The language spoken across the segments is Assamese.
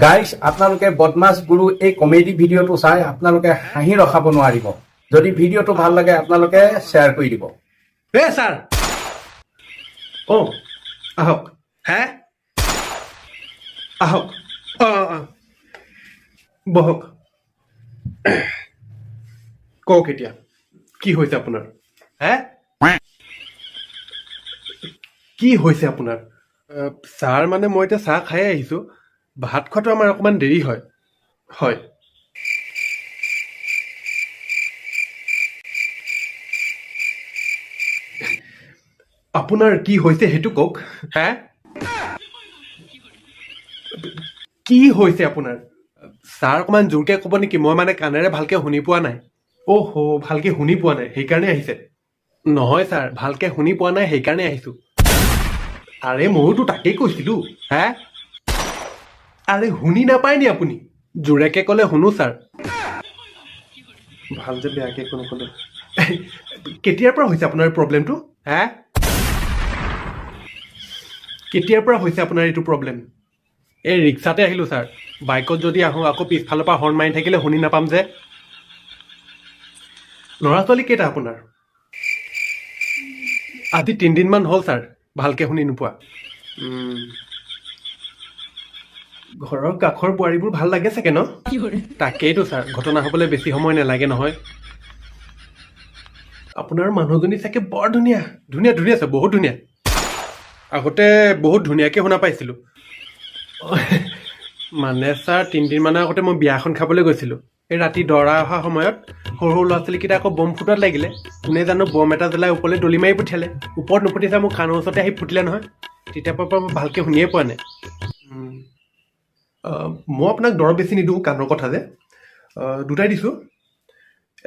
গাইছ, আপোনালোকে বদমাছ গুৰু এই কমেডি ভিডিঅ'টো চাই আপোনালোকে হাঁহি ৰখাব নোৱাৰিব। যদি ভিডিঅ'টো ভাল লাগে, আপোনালোকে শ্বেয়াৰ কৰি দিব। এ ছাৰ, অঁ, আহক। হে, আহক। অঁ অঁ বহক। কওক, এতিয়া কি হৈছে আপোনাৰ? হে, কি হৈছে আপোনাৰ? ছাৰ, মানে মই এতিয়া চাহ খাই আহিছোঁ। ভাত খোৱাটো আমাৰ অকণমান দেৰি হয়। হয়। আপোনাৰ কি হৈছে সেইটো কওক। হে, কি হৈছে আপোনাৰ ছাৰ? অকণমান জোৰকে ক'ব নেকি? মই মানে কাণেৰে ভালকে শুনি পোৱা নাই। অ' হ', ভালকে শুনি পোৱা নাই, সেইকাৰণে আহিছে? নহয় ছাৰ, ভালকে শুনি পোৱা নাই, সেইকাৰণে আহিছোঁ। আৰে, ময়োতো তাকেই কৈছিলোঁ। হে, আৰে, শুনি নাপায় নি আপুনি? জোৰেকে ক'লে শুনো ছাৰ। ভাল যে বেয়াকে একো নক'লে। কেতিয়াৰ পৰা হৈছে আপোনাৰ প্ৰব্লেমটো? হে, কেতিয়াৰ পৰা হৈছে আপোনাৰ এইটো প্ৰব্লেম? এই ৰিক্সাতে আহিলোঁ ছাৰ। বাইকত যদি আহোঁ, আকৌ পিছফালৰ পৰা হৰ্ণ মাৰি থাকিলে শুনি নাপাম যে। ল'ৰা ছোৱালী কেইটা আপোনাৰ? আজি 3 দিনমান হ'ল ছাৰ, ভালকে শুনি নোপোৱা। ঘৰৰ কাষৰ বোৱাৰীবোৰ ভাল লাগে চাগে ন? তাকেইতো ছাৰ, ঘটনা হ'বলৈ বেছি সময় নালাগে নহয়। আপোনাৰ মানুহজনী চাগে বৰ ধুনীয়া। ধুনীয়া, ধুনীয়া ছাৰ, বহুত ধুনীয়া। আগতে বহুত ধুনীয়াকৈ শুনা পাইছিলোঁ। মানে ছাৰ, 3 দিনমানৰ আগতে মই বিয়া এখন খাবলৈ গৈছিলোঁ। এই ৰাতি দৰা অহা সময়ত সৰু সৰু ল'ৰা ছোৱালীকেইটা আকৌ বম ফুটোৱাত লাগিলে। কোনে জানো বম এটা জ্বলাই ওপৰলৈ দলি মাৰি পঠিয়ালে। ওপৰত নুফুটি ছাৰ, মোৰ কাণৰ ওচৰতে আহি ফুটিলে নহয়। তেতিয়াৰ পৰা মই ভালকৈ শুনিয়ে পোৱা নাই। মই আপোনাক দৰৱ বেছি নিদিওঁ, কাণৰ কথা যে। দুটাই দিছোঁ।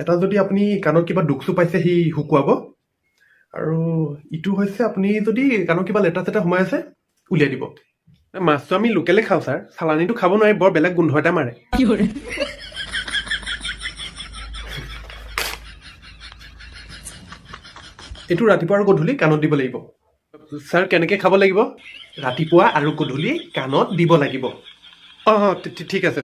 এটা যদি আপুনি কাণত কিবা দুখ চুখ পাইছে, সি শুকুৱাব আৰু ইটো হৈছে আপুনি যদি কাণত কিবা লেতেৰা চেতেৰা সোমাই আছে, উলিয়াই দিব। মাছটো আমি লোকেলে খাওঁ ছাৰ, চালানীটো খাব নোৱাৰি, বৰ বেলেগ গোন্ধ এটা মাৰে। এইটো ৰাতিপুৱা আৰু গধূলি কাণত দিব লাগিব। ছাৰ, কেনেকৈ খাব লাগিব? ৰাতিপুৱা আৰু গধূলি কাণত দিব লাগিব। অঁ অঁ, ঠিক আছে।